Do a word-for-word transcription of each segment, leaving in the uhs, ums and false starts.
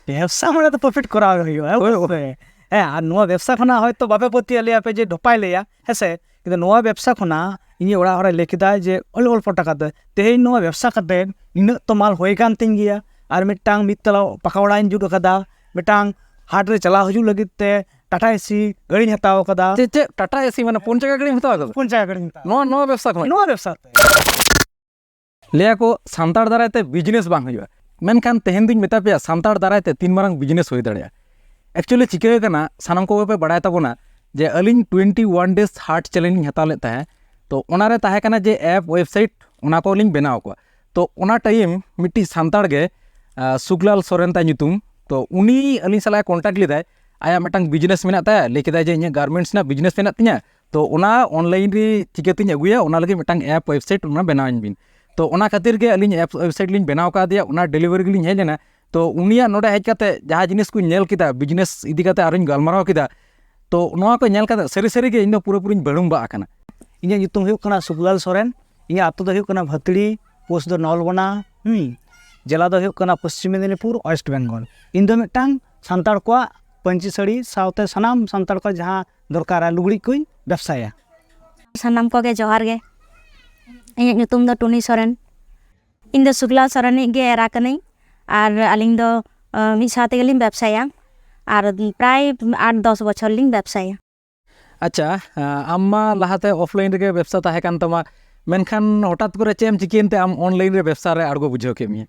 ᱵᱮᱵᱽᱥᱟ ᱢᱟᱱᱮ ᱛᱚ ᱯᱨᱚᱯᱷᱤᱴ ᱠᱚᱨᱟᱣ ᱜᱮ ᱦᱩᱭᱩᱜᱼᱟ, ᱦᱮᱸ? ᱦᱳᱭ᱾ ᱚᱵᱚᱥᱥᱳᱭ᱾ ᱦᱮᱸ, ᱟᱨ ᱱᱚᱣᱟ ᱵᱮᱵᱽᱥᱟ ᱠᱷᱚᱱᱟᱜ ᱦᱚᱭᱛᱳ ᱵᱟᱯᱮ ᱯᱟᱹᱛᱭᱟᱹᱣ ᱞᱮᱭᱟ ᱯᱮ ᱡᱮ ᱰᱷᱚᱯᱟᱭ ᱞᱮᱭᱟ, ᱦᱮᱸ ᱥᱮ? ᱠᱤᱱᱛᱩ ᱱᱚᱣᱟ ᱵᱮᱵᱽᱥᱟ ᱠᱷᱚᱱᱟᱜ ᱤᱧᱤᱡ ᱚᱲᱟᱜ ᱦᱚᱲᱮ ᱞᱟᱹᱭ ᱠᱮᱫᱟ ᱡᱮ ᱚᱞᱯᱚ ᱚᱞᱯᱚ ᱴᱟᱠᱟ ᱛᱮ ᱛᱮᱦᱮᱧ ᱱᱚᱣᱟ ᱵᱮᱵᱽᱥᱟ ᱠᱟᱛᱮ ᱱᱤᱱᱟᱹᱜ ᱛᱚ ᱢᱟᱞ ᱦᱩᱭ ᱟᱠᱟᱱ ᱛᱤᱧ ᱜᱮᱭᱟ, ᱟᱨ ᱢᱤᱫᱴᱟᱝ ᱢᱤᱫ ᱛᱟᱞᱟ ᱯᱟᱠᱟ ᱚᱲᱟᱜ ᱤᱧ ᱡᱩᱛ ᱟᱠᱟᱫᱟ, ᱢᱤᱫᱴᱟᱝ ᱦᱟᱴ ᱨᱮ ᱪᱟᱞᱟᱣ ᱦᱤᱡᱩᱜ ᱞᱟᱹᱜᱤᱫ ᱛᱮ ᱴᱟᱴᱟ ᱮᱥᱤ ᱜᱟᱹᱰᱤᱧ ᱦᱟᱛᱟᱣ ᱟᱠᱟᱫᱟ᱾ ᱪᱮᱫ, ᱪᱮᱫ, ᱴᱟᱴᱟ ᱮᱥᱤ, ᱢᱟᱱᱮ ᱯᱩᱱ ᱪᱟᱠᱟ ᱜᱟᱹᱰᱤᱢ ᱦᱟᱛᱟᱣ ᱟᱠᱟᱫᱟ? ᱯᱩᱱ ᱪᱟᱠᱟ ᱜᱟᱹᱰᱤᱧ ᱦᱟᱛᱟᱣ ᱟᱠᱟᱫᱟ᱾ ᱱᱚᱣᱟ, ᱱᱚᱣᱟ ᱵᱮᱵᱽᱥᱟ ᱠᱷᱚᱱᱟᱜ? ᱱᱚᱣᱟ ᱵᱮᱵᱽᱥᱟ ᱛᱮ᱾ ᱞᱟᱹᱭᱟ ᱠᱚ ᱥᱟᱱᱛᱟᱲ ᱫᱟᱨᱟᱭ ᱛᱮ ᱵᱤᱡᱽᱱᱮᱥ ᱵᱟᱝ ᱦᱩᱭᱩᱜᱼᱟ, ᱢᱮᱱᱠᱷᱟᱱ ᱛᱮᱦᱮᱧ ᱫᱩᱧ ᱢᱮᱛᱟ ᱯᱮᱭᱟ, ᱥᱟᱱᱛᱟᱲ ᱫᱟᱨᱟᱭ ᱛᱮ ᱛᱤᱱ ᱢᱟᱨᱟᱝ ᱵᱤᱡᱽᱱᱮᱥ ᱦᱩᱭ ᱫᱟᱲᱮᱭᱟᱜᱼᱟ᱾ ᱮᱠᱪᱩᱭᱮᱞᱤ ᱪᱤᱠᱟᱹ ᱠᱟᱱᱟ, ᱥᱟᱱᱟᱢ ᱠᱚᱜᱮ ᱯᱮ ᱵᱟᱲᱟᱭ ᱛᱟᱵᱚᱱᱟ ᱡᱮ ᱟᱹᱞᱤᱧ ᱴᱩᱭᱮᱱᱴᱤ ᱳᱣᱟᱱ ᱰᱮᱡᱽ ᱦᱟᱴ ᱪᱮᱞᱮᱧᱡᱽ ᱞᱤᱧ ᱦᱟᱛᱟᱣ ᱞᱮᱫ ᱛᱟᱦᱮᱸᱫ᱾ ᱛᱚ ᱚᱱᱟᱨᱮ ᱛᱟᱦᱮᱸ ᱠᱟᱱᱟ ᱡᱮ ᱮᱯ, ᱳᱭᱮᱵᱽᱥᱟᱭᱤᱴ, ᱚᱱᱟ ᱠᱚᱞᱤᱧ ᱵᱮᱱᱟᱣ ᱠᱚᱣᱟ᱾ ᱛᱚ ᱚᱱᱟ ᱴᱟᱭᱤᱢ ᱢᱤᱫᱴᱤᱡ ᱥᱟᱱᱛᱟᱲ ᱜᱮ, ᱟᱸ, ᱥᱩᱠᱞᱟᱞ ᱥᱚᱨᱮᱱ ᱛᱟᱭ ᱧᱩᱛᱩᱢ, ᱛᱚ ᱩᱱᱤ ᱟᱹᱞᱤᱧ ᱥᱟᱞᱟᱜ ᱮ ᱠᱚᱱᱴᱟᱠᱴ ᱞᱮᱫᱟᱭ᱾ ᱟᱭᱟᱜ ᱢᱤᱫᱴᱟᱝ ᱵᱤᱡᱽᱱᱮᱥ ᱢᱮᱱᱟᱜ ᱛᱟᱭᱟ, ᱞᱟᱹᱭ ᱠᱮᱫᱟᱭ ᱡᱮ ᱤᱧᱟᱹᱜ ᱜᱟᱨᱢᱮᱱᱴᱥ ᱨᱮᱱᱟᱜ ᱵᱤᱡᱽᱱᱮᱥ ᱢᱮᱱᱟᱜ ᱛᱤᱧᱟᱹ, ᱛᱚ ᱚᱱᱟ ᱚᱱᱞᱟᱭᱤᱱ ᱨᱮ ᱪᱤᱠᱟᱹᱛᱤᱧ ᱟᱹᱜᱩᱭᱟ, ᱚᱱᱟ ᱞᱟᱹᱜᱤᱫ ᱢᱤᱫᱴᱟᱝ ᱮᱯ, ᱳᱭᱮᱵᱽᱥᱟᱭᱤᱴ ᱚᱱᱟ ᱵᱮᱱᱟᱣ ᱟᱹᱧ ᱵᱤᱱ᱾ ᱛᱚ ᱚᱱᱟ ᱠᱷᱟᱹᱛᱤᱨ ᱜᱮ ᱟᱹᱞᱤᱧ ᱮᱯ, ᱳᱭᱮᱵᱽᱥᱟᱭᱤᱴ ᱞᱤᱧ ᱵᱮᱱᱟᱣ ᱠᱟᱫᱮᱭᱟ, ᱚᱱᱟ ᱰᱮᱞᱤᱵᱷᱟᱨᱤ ᱜᱮᱞᱤᱧ ᱦᱮᱡ ᱞᱮᱱᱟ᱾ ᱛᱚ ᱩᱱᱤᱭᱟᱜ ᱱᱚᱰᱮ ᱦᱮᱡ ᱠᱟᱛᱮ ᱡᱟᱦᱟᱸ ᱡᱤᱱᱤᱥ ᱠᱚᱧ ᱧᱮᱞ ᱠᱮᱫᱟ, ᱵᱤᱡᱽᱱᱮᱥ ᱤᱫᱤ ᱠᱟᱛᱮ ᱟᱨᱚᱧ ᱜᱟᱞᱢᱟᱨᱟᱣ ᱠᱮᱫᱟ, ᱛᱚ ᱱᱚᱣᱟ ᱠᱚ ᱧᱮᱞ ᱠᱟᱛᱮ ᱥᱟᱹᱨᱤ ᱥᱟᱹᱨᱤ ᱜᱮ ᱤᱧ ᱫᱚ ᱯᱩᱨᱟᱹᱯᱩᱨᱤᱧ ᱵᱟᱹᱲᱩᱢ ᱵᱟᱜ ᱟᱠᱟᱱᱟ᱾ ᱤᱧᱟᱹᱜ ᱧᱩᱛᱩᱢ ᱦᱩᱭᱩᱜ ᱠᱟᱱᱟ ᱥᱩᱠᱞᱟᱞ ᱥᱚᱨᱮᱱ, ᱤᱧᱟᱹᱜ ᱟᱹᱛᱩ ᱫᱚ ᱦᱩᱭᱩᱜ ᱠᱟᱱᱟ ᱵᱷᱟᱹᱛᱲᱤ, ᱯᱳᱥᱴ ᱫᱚ ᱱᱚᱞᱵᱚᱱᱟ, ᱦᱩᱸ, ᱡᱮᱞᱟ ᱫᱚ ᱦᱩᱭᱩᱜ ᱠᱟᱱᱟ ᱯᱚᱥᱪᱤᱢ ᱢᱮᱫᱤᱱᱤᱯᱩᱨ, ᱳᱭᱮᱥᱴ ᱵᱮᱝᱜᱚᱞ᱾ ᱤᱧ ᱫᱚ ᱢᱤᱫᱴᱟᱝ ᱥᱟᱱᱛᱟᱲ ᱠᱚᱣᱟᱜ ᱯᱟᱹᱧᱪᱤ ᱥᱟᱹᱲᱤ ᱥᱟᱶᱛᱮ ᱥᱟᱱᱟᱢ ᱥᱟᱱᱛᱟᱲ ᱠᱚᱣᱟᱜ ᱡᱟᱦᱟᱸ ᱫᱚᱨᱠᱟᱨᱟ ᱞᱩᱜᱽᱲᱤᱡ ᱠᱚᱧ ᱵᱮᱵᱥᱟᱭᱟ᱾ ᱥᱟᱱᱟᱢ ᱠᱚᱜᱮ ᱡᱚᱦᱟᱨ ᱜᱮ᱾ ᱤᱧᱟᱹᱜ ᱧᱩᱛᱩᱢ ᱫᱚ ᱴᱩᱱᱤ ᱥᱚᱨᱮᱱ᱾ ᱤᱧ ᱫᱚ ᱥᱩᱠᱞᱟᱞ ᱥᱚᱨᱮᱱᱤᱡ ᱜᱮ ᱮᱨᱟ ᱠᱟᱹᱱᱟᱹᱧ, ᱟᱨ ᱟᱹᱞᱤᱧ ᱫᱚ, ᱟᱸ, ᱢᱤᱫ ᱥᱟᱶ ᱛᱮᱜᱮᱞᱤᱧ ᱵᱮᱵᱥᱟᱭᱟ, ᱟᱨ ᱯᱨᱟᱭ ᱟᱴ ᱫᱚᱥ ᱵᱚᱪᱷᱚᱨ ᱞᱤᱧ ᱵᱮᱵᱥᱟᱭᱟ᱾ ᱟᱪᱪᱷᱟ, ᱟᱸ, ᱟᱢ ᱢᱟ ᱞᱟᱦᱟᱛᱮ ᱚᱯᱷᱞᱟᱭᱤᱱ ᱨᱮᱜᱮ ᱵᱮᱵᱥᱟ ᱛᱟᱦᱮᱸ ᱠᱟᱱ ᱛᱟᱢᱟ, ᱢᱮᱱᱠᱷᱟᱱ ᱦᱚᱴᱟᱛ ᱠᱚᱨᱮ ᱪᱮᱫ ᱮᱢ ᱪᱤᱠᱟᱹᱭᱮᱱ ᱛᱮ ᱟᱢ ᱚᱱᱞᱟᱭᱤᱱ ᱨᱮ ᱵᱮᱵᱥᱟ ᱨᱮ ᱟᱬᱜᱚ ᱵᱩᱡᱷᱟᱹᱣ ᱠᱮᱫ ᱢᱮᱭᱟ?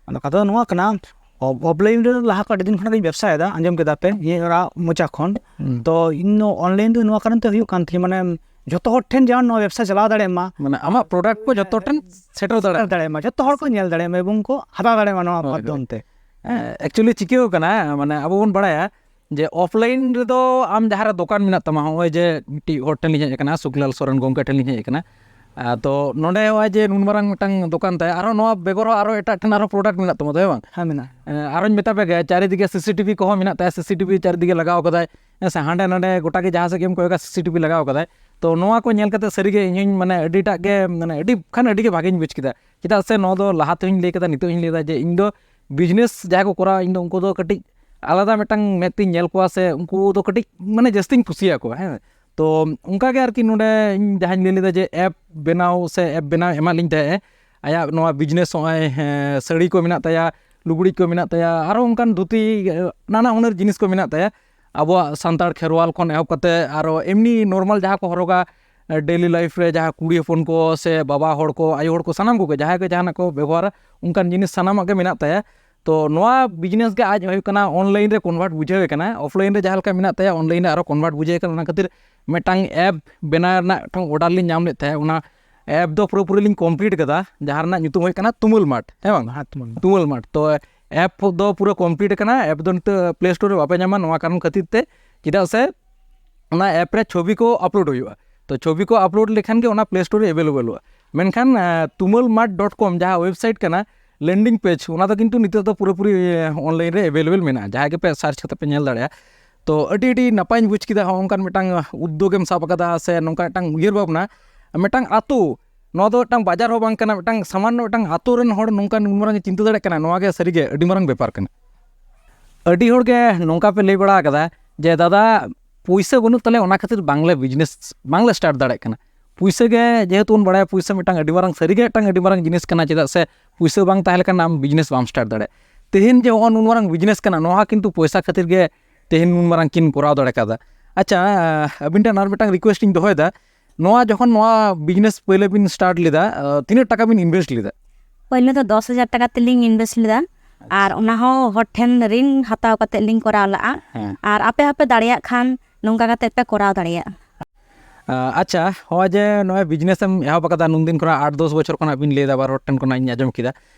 ᱟᱫᱚ ᱠᱟᱛᱷᱟ ᱫᱚ ᱱᱚᱣᱟ ᱠᱟᱱᱟ, ᱚ-, ᱚᱯᱷᱞᱟᱭᱤᱱ ᱨᱮ ᱞᱟᱦᱟ ᱠᱷᱚᱱ ᱟᱹᱰᱤ ᱫᱤᱱ ᱠᱷᱚᱱᱟᱜ ᱜᱤᱧ ᱵᱮᱵᱥᱟᱭᱮᱫᱟ, ᱟᱸᱡᱚᱢ ᱠᱮᱫᱟ ᱯᱮ, ᱤᱧ ᱚᱲᱟᱜ ᱢᱚᱪᱟ ᱠᱷᱚᱱ᱾ ᱦᱩᱸ᱾ ᱛᱚ ᱤᱧ ᱫᱚ ᱚᱱᱞᱟᱭᱤᱱ ᱫᱚ ᱱᱚᱣᱟ ᱠᱟᱨᱚᱱ ᱛᱮ ᱦᱩᱭᱩᱜ ᱠᱟᱱ ᱛᱤᱧᱟᱹ, ᱢᱟᱱᱮ ᱡᱷᱚᱛᱚ ᱦᱚᱲ ᱴᱷᱮᱱ ᱡᱮᱢᱚᱱ ᱱᱚᱣᱟ ᱵᱮᱵᱥᱟ ᱪᱟᱞᱟᱣ ᱫᱟᱲᱮᱭᱟᱜ ᱢᱟ᱾ ᱢᱟᱱᱮ ᱟᱢᱟᱜ ᱯᱨᱚᱰᱟᱠᱴ ᱠᱚ ᱡᱷᱚᱛᱚ ᱴᱷᱮᱱ ᱥᱮᱴᱮᱨ ᱫᱟᱲᱮᱭᱟᱜ ᱥᱮᱴᱮᱨ ᱢᱟ᱾ ᱫᱟᱲᱮᱭᱟᱜ ᱢᱟ, ᱡᱷᱚᱛᱚ ᱦᱚᱲ ᱠᱚ ᱧᱮᱞ ᱫᱟᱲᱮᱭᱟᱜ ᱢᱟ ᱮᱵᱚᱝ ᱠᱚ ᱦᱟᱛᱟᱣ ᱫᱟᱲᱮᱭᱟᱜ ᱢᱟ ᱱᱚᱣᱟ ᱦᱳᱭ, ᱦᱳᱭ᱾ ᱢᱟᱫᱽᱫᱷᱚᱢ ᱛᱮ᱾ ᱦᱮᱸ, actually ᱪᱤᱠᱟᱹᱣ ᱠᱟᱱᱟ, ᱢᱟᱱᱮ ᱟᱵᱚ ᱵᱚᱱ ᱵᱟᱲᱟᱭᱟ ᱡᱮ ᱚᱯᱷᱞᱟᱭᱤᱱ ᱨᱮᱫᱚ ᱟᱢ ᱡᱟᱦᱟᱸ ᱨᱮ ᱫᱚᱠᱟᱱ ᱢᱮᱱᱟᱜ ᱛᱟᱢᱟ, ᱦᱚᱸᱜᱼᱚᱭ ᱡᱮ ᱢᱤᱫᱴᱤᱡ ᱦᱚᱲ ᱴᱷᱮᱱ ᱞᱤᱧ ᱦᱮᱡ ᱟᱠᱟᱱᱟ, ᱥᱩᱠᱞᱟᱞ ᱥᱚᱨᱮᱱ ᱜᱚᱢᱠᱮ ᱴᱷᱮᱱ ᱞᱤᱧ ᱦᱮᱡ ᱟᱠᱟᱱᱟ, ᱟᱨ ᱛᱚ ᱱᱚᱰᱮ ᱱᱚᱜᱼᱚᱭ ᱡᱮ ᱱᱩᱱ ᱢᱟᱨᱟᱝ ᱢᱤᱫᱴᱟᱝ ᱫᱚᱠᱟᱱ ᱛᱟᱭ, ᱟᱨᱦᱚᱸ ᱱᱚᱣᱟ ᱵᱮᱜᱚᱨ ᱦᱚᱸ ᱟᱨᱦᱚᱸ ᱮᱴᱟᱜ ᱴᱷᱮᱱ ᱟᱨᱦᱚᱸ ᱯᱨᱚᱰᱟᱠᱴ ᱢᱮᱱᱟᱜ ᱛᱟᱢᱟ ᱛᱚ, ᱦᱮᱸ ᱵᱟᱝ? ᱦᱮᱸ, ᱢᱮᱱᱟᱜᱼᱟ᱾ ᱮᱸ, ᱟᱨᱦᱚᱸᱧ ᱢᱮᱛᱟ ᱯᱮ ᱜᱮ, ᱪᱟᱨᱤᱫᱤᱠᱮ ᱥᱤᱥᱤᱴᱤᱵᱷᱤ ᱠᱚᱦᱚᱸ ᱢᱮᱱᱟᱜ ᱛᱟᱭᱟ, ᱥᱤᱥᱤᱴᱤᱵᱷᱤ ᱪᱟᱨᱤᱫᱤᱠᱮ ᱞᱟᱜᱟᱣ ᱠᱟᱫᱟᱭ᱾ ᱦᱮᱸ ᱥᱮ, ᱦᱟᱸᱰᱮ ᱱᱟᱰᱮ ᱜᱚᱴᱟ ᱜᱮ ᱡᱟᱦᱟᱸ ᱥᱮᱫ ᱜᱮᱢ ᱠᱚᱭᱚᱜᱟ, ᱥᱤᱥᱤᱴᱤᱵᱷᱤ ᱞᱟᱜᱟᱣ ᱠᱟᱫᱟᱭ᱾ ᱛᱚ ᱱᱚᱣᱟ ᱠᱚ ᱧᱮᱞ ᱠᱟᱛᱮ ᱥᱟᱹᱨᱤᱜᱮ ᱤᱧ ᱦᱚᱸᱧ, ᱢᱟᱱᱮ, ᱟᱹᱰᱤᱴᱟᱜ ᱜᱮ, ᱢᱟᱱᱮ, ᱟᱹᱰᱤ ᱠᱷᱟᱱ ᱟᱹᱰᱤ ᱜᱮ ᱵᱷᱟᱜᱮᱧ ᱵᱩᱡᱽ ᱠᱮᱫᱟ᱾ ᱪᱮᱫᱟᱜ ᱥᱮ ᱱᱚᱣᱟ ᱫᱚ ᱞᱟᱦᱟ ᱛᱮᱦᱚᱸᱧ ᱞᱟᱹᱭ ᱠᱟᱫᱟ, ᱱᱤᱛᱚᱜ ᱦᱚᱸᱧ ᱞᱟᱹᱭ ᱫᱟ ᱡᱮ ᱤᱧ ᱫᱚ ᱵᱤᱡᱽᱱᱮᱥ ᱡᱟᱦᱟᱸᱭ ᱠᱚ ᱠᱚᱨᱟᱣᱟ, ᱤᱧ ᱫᱚ ᱩᱱᱠᱩ ᱫᱚ ᱠᱟᱹᱴᱤᱡ ᱟᱞᱟᱫᱟ ᱢᱤᱫᱴᱟᱝ ᱢᱮᱫ ᱛᱤᱧ ᱧᱮᱞ ᱠᱚᱣᱟ, ᱥᱮ ᱩᱱᱠᱩ ᱫᱚ ᱠᱟᱹᱴᱤᱡ ᱢᱟᱱᱮ ᱡᱟᱹᱥᱛᱤᱧ ᱠᱩᱥᱤᱭᱟᱠᱚᱣᱟ᱾ ᱦᱮᱸ, ᱛᱚ ᱚᱱᱠᱟ ᱜᱮ ᱟᱨᱠᱤ ᱱᱚᱰᱮ ᱤᱧ ᱡᱟᱦᱟᱸᱧ ᱞᱟᱹᱭ ᱞᱮᱫᱟ ᱡᱮ ᱮᱯ ᱵᱮᱱᱟᱣ ᱥᱮ ᱮᱯ ᱵᱮᱱᱟᱣ ᱮᱢᱟᱜ ᱞᱤᱧ ᱛᱟᱦᱮᱸᱜᱼᱟ᱾ ᱟᱭᱟᱜ ᱱᱚᱣᱟ ᱵᱤᱡᱽᱱᱮᱥ, ᱱᱚᱜᱼᱚᱭ, ᱦᱮᱸ, ᱥᱟᱹᱲᱤ ᱠᱚ ᱢᱮᱱᱟᱜ ᱛᱟᱭᱟ, ᱞᱩᱜᱽᱲᱤᱡ ᱠᱚ ᱢᱮᱱᱟᱜ ᱛᱟᱭᱟ, ᱟᱨᱚ ᱚᱱᱠᱟᱱ ᱫᱷᱩᱛᱤ, ᱱᱟᱱᱟ ᱦᱩᱱᱟᱹᱨ ᱡᱤᱱᱤᱥ ᱠᱚ ᱢᱮᱱᱟᱜ ᱛᱟᱭᱟ᱾ ᱟᱵᱚᱣᱟᱜ ᱥᱟᱱᱛᱟᱲ ᱠᱷᱮᱨᱣᱟᱞ ᱠᱷᱚᱱ ᱮᱦᱚᱵ ᱠᱟᱛᱮ ᱟᱨᱚ ᱮᱢᱱᱤ ᱱᱚᱨᱢᱟᱞ ᱡᱟᱦᱟᱸ ᱠᱚ ᱦᱚᱨᱚᱜᱟ, ᱰᱮᱞᱤ ᱞᱟᱭᱤᱯᱷ ᱨᱮ ᱡᱟᱦᱟᱸ ᱠᱩᱲᱤ ᱦᱚᱯᱚᱱ ᱠᱚ ᱥᱮ ᱵᱟᱵᱟ ᱦᱚᱲ ᱠᱚ, ᱟᱭᱳ ᱦᱚᱲ ᱠᱚ, ᱥᱟᱱᱟᱢ ᱠᱚᱜᱮ ᱡᱟᱦᱟᱸᱭ ᱜᱮ ᱡᱟᱦᱟᱱᱟᱜ ᱠᱚ ᱵᱮᱵᱚᱦᱟᱨᱟ, ᱚᱱᱠᱟᱱ ᱡᱤᱱᱤᱥ ᱥᱟᱱᱟᱢᱟᱜ ᱜᱮ ᱢᱮᱱᱟᱜ ᱛᱟᱭᱟ᱾ ᱛᱚ ᱱᱚᱣᱟ ᱵᱤᱡᱽᱱᱮᱥ ᱜᱮ ᱟᱡ ᱦᱩᱭᱩᱜ ᱠᱟᱱᱟ ᱚᱱᱞᱟᱭᱤᱱ ᱨᱮ ᱠᱚᱱᱵᱷᱟᱨᱴ ᱵᱩᱡᱷᱟᱹᱣ ᱮ ᱠᱟᱱᱟ, ᱚᱯᱷᱞᱟᱭᱤᱱ ᱨᱮ ᱡᱟᱦᱟᱸ ᱞᱮᱠᱟ ᱢᱮᱱᱟᱜ ᱛᱟᱭᱟ ᱚᱱᱞᱟᱭᱤᱱ ᱨᱮ ᱟᱨᱚ ᱠᱚᱱᱵᱷᱟᱨᱴ ᱵᱩᱡᱷᱟᱹᱣ ᱮ ᱠᱟᱱᱟ᱾ ᱚᱱᱟ ᱠᱷᱟᱹᱛᱤᱨ ᱢᱤᱫᱴᱟᱝ ᱮᱯ ᱵᱮᱱᱟᱣ ᱨᱮᱱᱟᱜ ᱢᱤᱫᱴᱟᱝ ᱚᱰᱟᱨ ᱞᱤᱧ ᱧᱟᱢ ᱞᱮᱫ ᱛᱟᱦᱮᱸᱫ᱾ ᱚᱱᱟ ᱮᱯ ᱫᱚ ᱯᱩᱨᱟᱹᱯᱩᱨᱤ ᱞᱤᱧ ᱠᱚᱢᱯᱞᱤᱴ ᱠᱟᱫᱟ, ᱡᱟᱦᱟᱸ ᱨᱮᱱᱟᱜ ᱧᱩᱛᱩᱢ ᱦᱩᱭᱩᱜ ᱠᱟᱱᱟ ᱛᱩᱢᱟᱹᱞ ᱢᱟᱴ, ᱦᱮᱸ ᱵᱟᱝ? ᱦᱮᱸ, ᱛᱩᱢᱟᱹᱞ ᱢᱟᱴ᱾ ᱛᱩᱢᱟᱹᱞ ᱢᱟᱴ᱾ ᱛᱚ ᱮᱯ ᱫᱚ ᱯᱩᱨᱟᱹ ᱠᱚᱢᱯᱞᱤᱴ ᱟᱠᱟᱱᱟ᱾ ᱮᱯ ᱫᱚ ᱱᱤᱛᱚᱜ ᱯᱞᱮ ᱥᱴᱳᱨ ᱨᱮ ᱵᱟᱯᱮ ᱧᱟᱢᱟ, ᱱᱚᱣᱟ ᱠᱟᱨᱚᱱ ᱠᱷᱟᱹᱛᱤᱨ ᱛᱮ, ᱪᱮᱫᱟᱜ ᱥᱮ ᱚᱱᱟ ᱮᱯ ᱨᱮ ᱪᱷᱚᱵᱤ ᱠᱚ ᱟᱯᱞᱳᱰ ᱦᱩᱭᱩᱜᱼᱟ᱾ ᱛᱚ ᱪᱷᱚᱵᱤ ᱠᱚ ᱟᱯᱞᱳᱰ ᱞᱮᱠᱷᱟᱱ ᱜᱮ ᱚᱱᱟ ᱯᱞᱮ ᱥᱴᱳᱨ ᱨᱮ ᱮᱵᱮᱞᱮᱵᱮᱞᱚᱜᱼᱟ᱾ ᱢᱮᱱᱠᱷᱟᱱ ᱛᱩᱢᱟᱹᱞ ᱢᱟᱴ ᱰᱚᱴ ᱠᱚᱢ ᱡᱟᱦᱟᱸ ᱣᱮᱵᱥᱟᱭᱤᱴ ᱠᱟᱱᱟ, ᱞᱮᱱᱰᱤᱝ ᱯᱮᱡᱽ, ᱚᱱᱟ ᱫᱚ ᱠᱤᱱᱛᱩ ᱱᱤᱛᱚᱜ ᱫᱚ ᱯᱩᱨᱟᱹᱯᱩᱨᱤ ᱚᱱᱞᱟᱭᱤᱱ ᱨᱮ ᱮᱵᱮᱞᱮᱵᱮᱞ ᱢᱮᱱᱟᱜᱼᱟ, ᱡᱟᱦᱟᱸᱭ ᱜᱮᱯᱮ ᱥᱟᱨᱪ ᱠᱟᱛᱮ ᱯᱮ ᱧᱮᱞ ᱫᱟᱲᱮᱭᱟᱜᱼᱟ᱾ ᱛᱚ ᱟᱹᱰᱤ ᱟᱹᱰᱤ ᱱᱟᱯᱟᱭᱤᱧ ᱵᱩᱡᱽ ᱠᱮᱫᱟ, ᱦᱚᱸ ᱚᱱᱠᱟᱱ ᱢᱤᱫᱴᱟᱝ ᱩᱫᱽᱫᱳᱜᱽ ᱮᱢ ᱥᱟᱵ ᱟᱠᱟᱫᱟ ᱥᱮ ᱱᱚᱝᱠᱟ ᱢᱤᱫᱴᱟᱝ ᱩᱭᱦᱟᱹᱨ ᱵᱷᱟᱵᱽᱱᱟ, ᱢᱤᱫᱴᱟᱝ ᱟᱛᱳ, ᱱᱚᱣᱟ ᱫᱚ ᱢᱤᱫᱴᱟᱝ ᱵᱟᱡᱟᱨ ᱦᱚᱸ ᱵᱟᱝ ᱠᱟᱱᱟ, ᱢᱤᱫᱴᱟᱝ ᱥᱟᱢᱟᱱᱱᱚ ᱢᱤᱫᱴᱟᱝ ᱟᱛᱳ ᱨᱮᱱ ᱦᱚᱲ ᱱᱚᱝᱠᱟᱱ ᱩᱱ ᱢᱟᱨᱟᱝ ᱮ ᱪᱤᱱᱛᱟᱹ ᱫᱟᱲᱮᱭᱟᱜ ᱠᱟᱱᱟ, ᱱᱚᱣᱟ ᱜᱮ ᱥᱟᱹᱨᱤᱜᱮ ᱟᱹᱰᱤ ᱢᱟᱨᱟᱝ ᱵᱮᱯᱟᱨ ᱠᱟᱱᱟ᱾ ᱟᱹᱰᱤ ᱦᱚᱲ ᱜᱮ ᱱᱚᱝᱠᱟ ᱯᱮ ᱞᱟᱹᱭ ᱵᱟᱲᱟ ᱟᱠᱟᱫᱟ ᱡᱮ, "ᱫᱟᱫᱟ, ᱯᱩᱭᱥᱟᱹ ᱵᱟᱹᱱᱩᱜ ᱛᱟᱞᱮᱭᱟ, ᱚᱱᱟ ᱠᱷᱟᱹᱛᱤᱨ ᱵᱟᱝᱞᱮ ᱵᱤᱡᱽᱱᱮᱥ, ᱵᱟᱝᱞᱮ ᱥᱴᱟᱨᱴ ᱫᱟᱲᱮᱭᱟᱜ ᱠᱟᱱᱟ᱾" ᱯᱩᱭᱥᱟᱹ ᱜᱮ ᱡᱮᱦᱮᱛᱩ ᱵᱚᱱ ᱵᱟᱲᱟᱭᱟ, ᱯᱩᱭᱥᱟᱹ ᱢᱤᱫᱴᱟᱝ ᱟᱹᱰᱤ ᱢᱟᱨᱟᱝ, ᱥᱟᱹᱨᱤᱜᱮ ᱢᱤᱫᱴᱟᱝ ᱟᱹᱰᱤ ᱢᱟᱨᱟᱝ ᱡᱤᱱᱤᱥ ᱠᱟᱱᱟ, ᱪᱮᱫᱟᱜ ᱥᱮ ᱯᱩᱭᱥᱟᱹ ᱵᱟᱝ ᱛᱟᱦᱮᱸ ᱞᱮᱠᱷᱟᱱ ᱟᱢ ᱵᱤᱡᱽᱱᱮᱥ ᱵᱟᱢ ᱥᱴᱟᱨᱴ ᱫᱟᱲᱮᱭᱟᱜᱼᱟ᱾ ᱛᱮᱦᱮᱧ ᱡᱮ ᱦᱚᱸᱜᱼᱚ ᱱᱩᱱ ᱢᱟᱨᱟᱝ ᱵᱤᱡᱽᱱᱮᱥ ᱠᱟᱱᱟ, ᱱᱚᱣᱟ ᱠᱤᱱᱛᱩ ᱯᱚᱭᱥᱟ ᱠᱷᱟᱹᱛᱤᱨ ᱜᱮ ᱛᱮᱦᱮᱧ ᱱᱩᱱ ᱢᱟᱨᱟᱝ ᱠᱤᱱ ᱠᱚᱨᱟᱣ ᱫᱟᱲᱮ ᱠᱟᱫᱟ᱾ ᱟᱪᱪᱷᱟ, ᱟᱹᱵᱤᱱ ᱴᱷᱮᱱ ᱟᱨ ᱢᱤᱫᱴᱟᱝ ᱨᱤᱠᱩᱭᱮᱥᱴ ᱤᱧ ᱫᱚᱦᱚᱭᱮᱫᱟ, ᱱᱚᱣᱟ ᱡᱚᱠᱷᱚᱱ ᱱᱚᱣᱟ ᱵᱤᱡᱽᱱᱮᱥ ᱯᱳᱭᱞᱳ ᱵᱤᱱ ᱥᱴᱟᱨᱴ ᱞᱮᱫᱟ, ᱛᱤᱱᱟᱹᱜ ᱴᱟᱠᱟ ᱵᱤᱱ ᱤᱱᱵᱷᱮᱥᱴ ᱞᱮᱫᱟ? ᱯᱳᱭᱞᱳ ᱫᱚ ᱫᱚᱥ ᱦᱟᱡᱟᱨ ᱴᱟᱠᱟ ᱛᱮᱞᱤᱧ ᱤᱱᱵᱷᱮᱥᱴ ᱞᱮᱫᱟ, ᱟᱨ ᱚᱱᱟ ᱦᱚᱸ ᱦᱚᱲ ᱴᱷᱮᱱ ᱨᱤᱱ ᱦᱟᱛᱟᱣ ᱠᱟᱛᱮ ᱞᱤᱧ ᱠᱚᱨᱟᱣ ᱞᱟᱜᱼᱟ᱾ ᱦᱮᱸ᱾ ᱟᱨ ᱟᱯᱮ ᱦᱚᱸᱯᱮ ᱫᱟᱲᱮᱭᱟᱜ ᱠᱷᱟᱱ ᱱᱚᱝᱠᱟ ᱠᱟᱛᱮ ᱯᱮ ᱠᱚᱨᱟᱣ ᱫᱟᱲᱮᱭᱟᱜᱼᱟ᱾ ᱟᱪᱪᱷᱟ, ᱦᱚᱸᱜᱼᱚᱭ ᱡᱮ ᱱᱚᱣᱟ ᱵᱤᱡᱽᱱᱮᱥ ᱮᱢ ᱮᱦᱚᱵ ᱟᱠᱟᱫᱟ ᱱᱩᱱᱫᱤᱱ ᱠᱷᱚᱱᱟᱜ, ᱟᱴ ᱫᱚᱥ ᱵᱚᱪᱷᱚᱨ ᱠᱷᱚᱱᱟᱜ ᱵᱤᱱ ᱞᱟᱹᱭ ᱮᱫᱟ, ᱵᱟᱨ ᱦᱚᱲ ᱴᱷᱮᱱ ᱠᱷᱚᱱᱟᱜ ᱤᱧ ᱟᱸᱡᱚᱢ ᱠᱮᱫᱟ,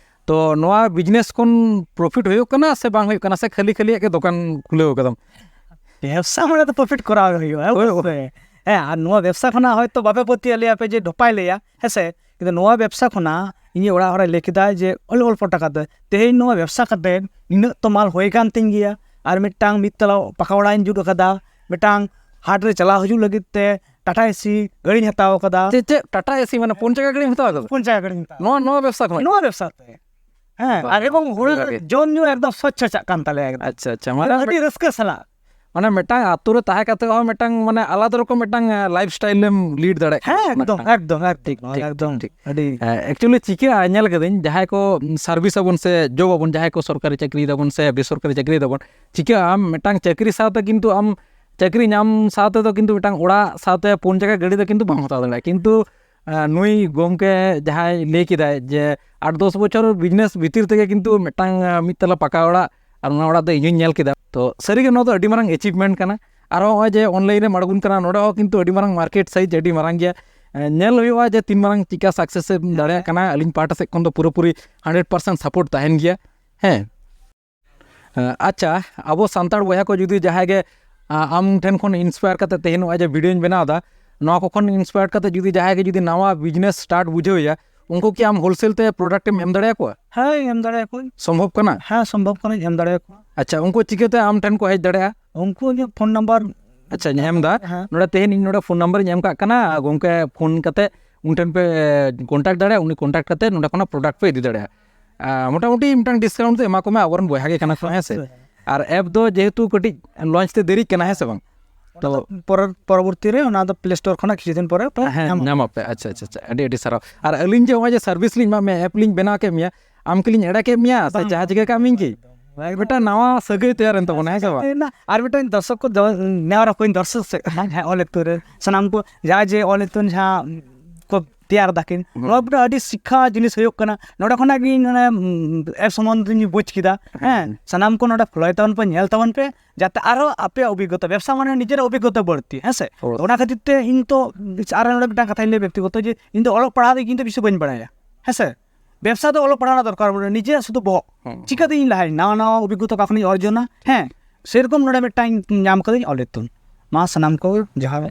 ᱛᱚ ᱱᱚᱣᱟ ᱵᱤᱡᱽᱱᱮᱥ ᱠᱷᱚᱱ ᱯᱨᱚᱯᱷᱤᱴ ᱦᱩᱭᱩᱜ ᱠᱟᱱᱟ ᱥᱮ ᱵᱟᱝ ᱦᱩᱭᱩᱜ ᱠᱟᱱᱟ, ᱥᱮ ᱠᱷᱟᱹᱞᱤ ᱠᱷᱟᱹᱞᱤᱭᱟᱜ ᱜᱮ ᱫᱚᱠᱟᱱ ᱠᱷᱩᱞᱟᱹᱣ ᱠᱟᱫᱟᱢ? ᱵᱮᱵᱽᱥᱟ ᱢᱟᱱᱮ ᱛᱚ ᱯᱨᱚᱯᱷᱤᱴ ᱠᱚᱨᱟᱣ ᱜᱮ ᱦᱩᱭᱩᱜᱼᱟ, ᱦᱳᱭ᱾ ᱚᱵᱚᱥᱥᱳᱭ᱾ ᱦᱮᱸ, ᱟᱨ ᱱᱚᱣᱟ ᱵᱮᱵᱽᱥᱟ ᱠᱷᱚᱱᱟᱜ ᱦᱚᱭᱛᱳ ᱵᱟᱯᱮ ᱯᱟᱹᱛᱭᱟᱹᱣ ᱞᱮᱭᱟ ᱯᱮ ᱡᱮ ᱰᱷᱚᱯᱟᱭ ᱞᱮᱭᱟ, ᱦᱮᱸ ᱥᱮ? ᱠᱤᱱᱛᱩ ᱱᱚᱣᱟ ᱵᱮᱵᱽᱥᱟ ᱠᱷᱚᱱᱟᱜ ᱤᱧᱤᱡ ᱚᱲᱟᱜ ᱦᱚᱲᱮ ᱞᱟᱹᱭ ᱠᱮᱫᱟ ᱡᱮ ᱚᱞᱯᱚ ᱚᱞᱯᱚ ᱴᱟᱠᱟ ᱛᱮ, ᱛᱮᱦᱮᱧ ᱱᱚᱣᱟ ᱵᱮᱵᱽᱥᱟ ᱠᱟᱛᱮ ᱱᱤᱱᱟᱹᱜ ᱛᱚ ᱢᱟᱞ ᱦᱩᱭ ᱠᱟᱱ ᱛᱤᱧ ᱜᱮᱭᱟ, ᱟᱨ ᱢᱤᱫᱴᱟᱝ ᱢᱤᱫ ᱛᱟᱞᱟ ᱯᱟᱠᱟ ᱚᱲᱟᱜ ᱤᱧ ᱡᱩᱛ ᱟᱠᱟᱫᱟ, ᱢᱤᱫᱴᱟᱝ ᱦᱟᱴ ᱨᱮ ᱪᱟᱞᱟᱣ ᱦᱤᱡᱩᱜ ᱞᱟᱹᱜᱤᱫ ᱛᱮ ᱴᱟᱴᱟ ᱮᱥᱤ ᱜᱟᱹᱰᱤᱧ ᱦᱟᱛᱟᱣ ᱟᱠᱟᱫᱟ᱾ ᱪᱮᱫ, ᱪᱮᱫ ᱴᱟᱴᱟ ᱮᱥᱤ, ᱢᱟᱱᱮ ᱯᱩᱱ ᱪᱟᱠᱟ ᱜᱟᱹᱰᱤᱢ ᱦᱟᱛᱟᱣ ᱟᱠᱟᱫᱟ? ᱯᱩᱱ ᱪᱟᱠᱟ ᱜᱟᱹᱰᱤᱧ ᱦᱟᱛᱟᱣ ᱱᱚᱣᱟ, ᱱᱚᱣᱟ ᱵᱮᱵᱽᱥᱟ ᱠᱷᱚᱱ? ᱱᱚᱣᱟ ᱵᱮᱵᱽᱥᱟ ᱛᱮ᱾ ᱦᱮᱸ, ᱟᱨ ᱮᱵᱚᱝ ᱦᱩᱲᱩ ᱡᱚᱢ ᱧᱩ ᱮᱠᱫᱚᱢ ᱥᱚᱪᱪᱷᱚ ᱪᱟᱜ ᱠᱟᱱ ᱛᱟᱞᱮᱭᱟ ᱮᱠᱫᱚᱢ᱾ ᱟᱪᱪᱷᱟ, ᱟᱪᱪᱷᱟ, ᱢᱟᱱᱮ ᱟᱹᱰᱤ ᱨᱟᱹᱥᱠᱟᱹ ᱥᱟᱞᱟᱜ᱾ ᱢᱟᱱᱮ ᱢᱤᱫᱴᱟᱝ ᱟᱛᱳ ᱨᱮ ᱛᱟᱦᱮᱸ ᱠᱟᱛᱮ ᱦᱚᱸ ᱢᱤᱫᱴᱟᱝ, ᱢᱟᱱᱮ, ᱟᱞᱟᱫᱟ ᱨᱚᱠᱚᱢ ᱢᱤᱫᱴᱟᱝ, ᱮ, ᱞᱟᱭᱤᱯᱷ ᱥᱴᱟᱭᱤᱞ ᱮᱢ ᱞᱤᱰ ᱫᱟᱲᱮᱭᱟᱜ ᱠᱟᱱᱟ᱾ ᱦᱮᱸ, ᱮᱠᱫᱚᱢ, ᱮᱠᱫᱚᱢ, ᱮᱠᱫᱚᱢ, ᱴᱷᱤᱠ, ᱴᱷᱤᱠ, ᱮᱠᱫᱚᱢ, ᱴᱷᱤᱠ᱾ ᱟᱹᱰᱤ ᱮ, actually ᱪᱤᱠᱟᱹᱜᱼᱟ, ᱧᱮᱞ ᱠᱟᱹᱫᱟᱹᱧ, ᱡᱟᱦᱟᱸᱭ ᱠᱚ, ᱩᱢ, ᱥᱟᱨᱵᱷᱤᱥ ᱟᱵᱚᱱ ᱥᱮ ᱡᱚᱵ ᱟᱵᱚᱱ, ᱡᱟᱦᱟᱸᱭ ᱠᱚ ᱥᱚᱨᱠᱟᱨᱤ ᱪᱟᱹᱠᱨᱤᱭ ᱫᱟᱵᱚᱱ ᱥᱮ ᱵᱮᱥᱚᱨᱠᱟᱨᱤ ᱪᱟᱹᱠᱨᱤᱭ ᱫᱟᱵᱚᱱ, ᱪᱤᱠᱟᱹᱜᱼᱟ, ᱟᱢ ᱢᱤᱫᱴᱟᱝ ᱪᱟᱹᱠᱨᱤ ᱥᱟᱶᱛᱮ ᱠᱤᱱᱛᱩ ᱟᱢ ᱪᱟᱹᱠᱨᱤ ᱧᱟᱢ ᱥᱟᱶᱛᱮ ᱫᱚ ᱠᱤᱱᱛᱩ ᱢᱤᱫᱴᱟᱝ ᱚᱲᱟᱜ ᱥᱟᱶᱛᱮ ᱯᱩᱱ ᱪᱟᱠᱟ ᱜᱟᱹᱰᱤ ᱫᱚ ᱠᱤᱱᱛᱩ ᱵᱟᱢ ᱦᱟᱛᱟᱣ ᱫᱟᱲᱮᱭᱟᱜᱼᱟ᱾ ᱠᱤᱱᱛᱩ, ᱮ, ᱱᱩᱭ ᱜᱚᱢᱠᱮ ᱡᱟᱦᱟᱸᱭ ᱞᱟᱹᱭ ᱠᱮᱫᱟᱭ ᱡᱮ ᱟᱴ ᱫᱚᱥ ᱵᱚᱪᱷᱚᱨ ᱵᱤᱡᱽᱱᱮᱥ ᱵᱷᱤᱛᱤᱨ ᱛᱮᱜᱮ ᱠᱤᱱᱛᱩ ᱢᱤᱫᱴᱟᱝ, ᱮ, ᱢᱤᱫ ᱛᱟᱞᱟ ᱯᱟᱠᱟ ᱚᱲᱟᱜ, ᱟᱨ ᱚᱱᱟ ᱚᱲᱟᱜ ᱫᱚ ᱤᱧ ᱦᱚᱸᱧ ᱧᱮᱞ ᱠᱮᱫᱟ᱾ ᱛᱚ ᱥᱟᱹᱨᱤᱜᱮ ᱱᱚᱣᱟ ᱫᱚ ᱟᱹᱰᱤ ᱢᱟᱨᱟᱝ ᱮᱪᱤᱵᱷᱢᱮᱱᱴ ᱠᱟᱱᱟ᱾ ᱟᱨ ᱱᱚᱜᱼᱚᱭ ᱡᱮ ᱚᱱᱞᱟᱭᱤᱱ ᱨᱮᱢ ᱟᱬᱜᱚᱱ ᱠᱟᱱᱟ, ᱱᱚᱰᱮ ᱦᱚᱸ ᱠᱤᱱᱛᱩ ᱟᱹᱰᱤ ᱢᱟᱨᱟᱝ ᱢᱟᱨᱠᱮᱴ ᱥᱟᱭᱤᱡᱽ ᱟᱹᱰᱤ ᱢᱟᱨᱟᱝ ᱜᱮᱭᱟ᱾ ᱮ, ᱧᱮᱞ ᱦᱩᱭᱩᱜᱼᱟ ᱡᱮ ᱛᱤᱱ ᱢᱟᱨᱟᱝ ᱪᱤᱠᱟ ᱥᱟᱠᱥᱮᱥ ᱮᱢ ᱫᱟᱲᱮᱭᱟᱜ ᱠᱟᱱᱟ᱾ ᱟᱹᱞᱤᱧ ᱯᱟᱦᱴᱟ ᱥᱮᱫ ᱠᱷᱚᱱ ᱫᱚ ᱯᱩᱨᱟᱹᱯᱩᱨᱤ ᱦᱟᱱᱰᱨᱮᱰ ᱯᱟᱨᱥᱮᱱᱴ ᱥᱟᱯᱳᱨᱴ ᱛᱟᱦᱮᱱ ᱜᱮᱭᱟ᱾ ᱦᱮᱸ᱾ ᱮ, ᱟᱪᱪᱷᱟ, ᱟᱵᱚ ᱥᱟᱱᱛᱟᱲ ᱵᱚᱭᱦᱟ ᱠᱚ ᱡᱩᱫᱤ ᱡᱟᱦᱟᱸᱭ ᱜᱮ, ᱟ, ᱟᱢ ᱴᱷᱮᱱ ᱠᱷᱚᱱ ᱤᱱᱥᱯᱟᱭᱟᱨ ᱠᱟᱛᱮ ᱛᱮᱦᱮᱧ ᱱᱚᱜᱼᱚᱭ ᱡᱮ ᱵᱷᱤᱰᱤᱭᱳᱧ ᱵᱮᱱᱟᱣ ᱮᱫᱟ, ᱱᱚᱣᱟ ᱠᱚ ᱠᱷᱚᱱ ᱤᱱᱥᱯᱟᱭᱟᱨ ᱠᱟᱛᱮ ᱡᱩᱫᱤ ᱡᱟᱦᱟᱸᱭ ᱜᱮ ᱡᱩᱫᱤ ᱱᱟᱣᱟ ᱵᱤᱡᱽᱱᱮᱥ ᱥᱴᱟᱨᱴ ᱵᱩᱡᱷᱟᱹᱣ ᱮᱭᱟ, ᱩᱱᱠᱩ ᱠᱤ ᱟᱢ ᱦᱳᱞᱥᱮᱞ ᱛᱮ ᱯᱨᱚᱰᱟᱠᱴ ᱮᱢ ᱮᱢ ᱫᱟᱲᱮᱭᱟᱠᱚᱣᱟ? ᱦᱮᱸ, ᱮᱢ ᱫᱟᱲᱮᱭᱟᱠᱚᱣᱟᱹᱧ᱾ ᱥᱚᱢᱵᱷᱚᱵ ᱠᱟᱱᱟ? ᱦᱮᱸ, ᱥᱚᱢᱵᱷᱚᱵ ᱠᱟᱱᱟᱧ, ᱮᱢ ᱫᱟᱲᱮᱭᱟᱠᱚᱣᱟ᱾ ᱟᱪᱪᱷᱟ, ᱩᱱᱠᱩ ᱪᱤᱠᱟᱹᱛᱮ ᱟᱢ ᱴᱷᱮᱱ ᱠᱚ ᱦᱮᱡ ᱫᱟᱲᱮᱭᱟᱜᱼᱟ? ᱩᱱᱠᱩ ᱤᱧᱟᱹᱜ ᱯᱷᱳᱱ ᱱᱟᱢᱵᱟᱨ᱾ ᱟᱪᱪᱷᱟ, ᱤᱧ ᱮᱢ ᱮᱫᱟ᱾ ᱦᱮᱸ᱾ ᱱᱚᱰᱮ ᱛᱮᱦᱮᱧ ᱤᱧ ᱱᱚᱰᱮ ᱯᱷᱳᱱ ᱱᱟᱢᱵᱟᱨ ᱤᱧ ᱮᱢ ᱠᱟᱜ ᱠᱟᱱᱟ, ᱜᱚᱢᱠᱮ ᱯᱷᱳᱱ ᱠᱟᱛᱮ ᱩᱱᱤ ᱴᱷᱮᱱ ᱯᱮ ᱠᱚᱱᱴᱟᱠᱴ ᱫᱟᱲᱮᱭᱟᱜᱼᱟ, ᱩᱱᱤ ᱠᱚᱱᱴᱟᱠᱴ ᱠᱟᱛᱮ ᱱᱚᱰᱮ ᱠᱷᱚᱱᱟᱜ ᱯᱨᱚᱰᱟᱠᱴ ᱯᱮ ᱤᱫᱤ ᱫᱟᱲᱮᱭᱟᱜᱼᱟ᱾ ᱟᱨ ᱢᱚᱴᱟᱢᱩᱴᱤ ᱢᱤᱫᱴᱟᱝ ᱰᱤᱥᱠᱟᱣᱩᱱᱴ ᱫᱚ ᱮᱢᱟ ᱠᱚᱢᱮ, ᱟᱵᱚᱨᱮᱱ ᱵᱚᱭᱦᱟ ᱜᱮ ᱠᱟᱱᱟ ᱠᱚ, ᱦᱮᱸ ᱥᱮ? ᱦᱮᱸ᱾ ᱟᱨ ᱮᱯ ᱫᱚ ᱡᱮᱦᱮᱛᱩ ᱠᱟᱹᱴᱤᱡ ᱞᱚᱧᱪ ᱛᱮ ᱫᱮᱨᱤᱜ ᱠᱟᱱᱟ, ᱦᱮᱸ ᱥᱮ ᱵᱟᱝ? ᱛᱚ ᱯᱚᱨᱮᱨ, ᱯᱚᱨᱚᱵᱚᱨᱛᱤ ᱨᱮ ᱚᱱᱟ ᱫᱚ ᱯᱞᱮ ᱥᱴᱳᱨ ᱠᱷᱚᱱᱟᱜ ᱠᱤᱪᱷᱩ ᱫᱤᱱ ᱯᱚᱨᱮ ᱯᱮ ᱦᱮᱸ, ᱧᱟᱢᱟ᱾ ᱧᱟᱢ ᱟᱯᱮ᱾ ᱟᱪᱪᱷᱟ, ᱟᱪᱪᱷᱟ, ᱟᱪᱪᱷᱟ, ᱟᱹᱰᱤ, ᱟᱹᱰᱤ ᱥᱟᱨᱦᱟᱣ᱾ ᱟᱨ ᱟᱹᱞᱤᱧ ᱡᱮ ᱱᱚᱜᱼᱚᱭ ᱡᱮ ᱥᱟᱨᱵᱷᱤᱥ ᱞᱤᱧ ᱮᱢᱟᱜ ᱢᱮᱭᱟ, ᱮᱯ ᱞᱤᱧ ᱵᱮᱱᱟᱣ ᱠᱮᱫ ᱢᱮᱭᱟ, ᱟᱢ ᱠᱤᱞᱤᱧ ᱮᱲᱮ ᱠᱮᱫ ᱢᱮᱭᱟ ᱥᱮ ᱵᱟᱝ, ᱡᱟᱦᱟᱸ ᱵᱟᱝ, ᱪᱤᱠᱟᱹ ᱠᱟᱜ ᱢᱤᱧ ᱠᱤ? ᱵᱟᱝ, ᱵᱟᱝ᱾ ᱢᱤᱫᱴᱟᱝ ᱱᱟᱣᱟ ᱥᱟᱹᱜᱟᱹᱭ ᱛᱮᱭᱟᱨᱮᱱ ᱛᱟᱵᱚᱱᱟ, ᱦᱮᱸ ᱥᱮ ᱵᱟᱝ? ᱮᱱᱟ, ᱟᱨ ᱢᱤᱫᱴᱟᱝ ᱫᱚᱨᱥᱚᱠ ᱠᱚ ᱫᱚ-, ᱱᱮᱦᱚᱨ ᱟᱠᱚᱣᱟᱧ ᱫᱚᱨᱥᱚᱠ ᱥᱮᱫ ᱠᱷᱚᱱᱟᱜ, ᱦᱮᱸ, ᱚᱞ ᱤᱛᱩᱱ ᱨᱮ ᱥᱟᱱᱟᱢ ᱠᱚ ᱡᱟᱦᱟᱸ ᱡᱮ ᱚᱞ ᱤᱛᱩᱱ ᱡᱟᱦᱟᱸ ᱠᱚ ᱛᱮᱭᱟᱨ ᱫᱟᱠᱤᱱ, ᱦᱩᱸ᱾ ᱱᱚᱣᱟ ᱢᱤᱫᱴᱟᱝ ᱟᱹᱰᱤ ᱥᱤᱠᱠᱷᱟ ᱡᱤᱱᱤᱥ ᱦᱩᱭᱩᱜ ᱠᱟᱱᱟ᱾ ᱱᱚᱰᱮ ᱠᱷᱚᱱᱟᱜ ᱜᱮ ᱤᱧ ᱱᱚᱰᱮ, ᱩᱢ, ᱮᱯ ᱥᱚᱢᱵᱚᱱᱫᱷᱮ ᱤᱧ ᱵᱩᱡᱽ ᱠᱮᱫᱟ᱾ ᱦᱮᱸ, ᱦᱮᱸ᱾ ᱥᱟᱱᱟᱢ ᱠᱚ ᱱᱚᱰᱮ ᱯᱷᱚᱞᱚᱭ ᱛᱟᱵᱚᱱ ᱯᱮ, ᱧᱮᱞ ᱛᱟᱵᱚᱱ ᱯᱮ, ᱡᱟᱛᱮ ᱟᱨᱦᱚᱸ ᱟᱯᱮᱭᱟᱜ ᱚᱵᱷᱤᱜᱽᱜᱚᱛᱟ, ᱵᱮᱵᱽᱥᱟ ᱢᱟᱱᱮ ᱱᱤᱡᱮᱨᱟᱜ ᱚᱵᱷᱤᱜᱽᱜᱚᱛᱟ ᱵᱟᱹᱲᱛᱤ, ᱦᱮᱸ ᱥᱮ? ᱚᱵᱚᱥᱥᱳᱭ᱾ ᱚᱱᱟ ᱠᱷᱟᱹᱛᱤᱨ ᱛᱮ ᱤᱧ ᱛᱚ ᱟᱨ ᱱᱚᱰᱮ ᱢᱤᱫᱴᱟᱝ ᱠᱟᱛᱷᱟᱧ ᱞᱟᱹᱭᱟ ᱵᱮᱠᱛᱤᱜᱚᱛᱚ, ᱡᱮ ᱤᱧ ᱫᱚ ᱚᱞᱚᱜ ᱯᱟᱲᱦᱟᱣ ᱫᱚ ᱠᱤᱱᱛᱩ ᱵᱮᱥᱤ ᱵᱟᱹᱧ ᱵᱟᱲᱟᱭᱟ, ᱦᱮᱸ ᱥᱮ? ᱵᱮᱵᱽᱥᱟ ᱫᱚ ᱚᱞᱚᱜ ᱯᱟᱲᱦᱟᱣ ᱨᱮᱱᱟᱜ ᱫᱚᱨᱠᱟᱨ ᱵᱟᱹᱱᱩᱜᱼᱟ, ᱱᱤᱡᱮᱨᱟᱜ ᱥᱩᱫᱷᱩ ᱵᱚᱦᱚᱜ᱾ ᱦᱩᱸ᱾ ᱪᱤᱠᱟᱹᱛᱮ ᱤᱧ ᱞᱟᱦᱟᱭᱟ? ᱱᱟᱣᱟ ᱱᱟᱣᱟ ᱚᱵᱷᱤᱜᱽᱜᱚᱛᱟ ᱚᱠᱟ ᱠᱷᱚᱱᱤᱧ ᱚᱨᱡᱚᱱᱟ? ᱦᱮᱸ, ᱥᱮᱨᱚᱠᱚᱢ ᱱᱚᱰᱮ ᱢᱤᱫᱴᱟᱝ ᱧᱟᱢ ᱠᱟᱹᱫᱟᱹᱧ ᱚᱞ ᱤᱛᱩᱱ᱾ ᱢᱟ ᱥᱟᱱᱟᱢ ᱠᱚ ᱡᱚᱦᱟᱨ᱾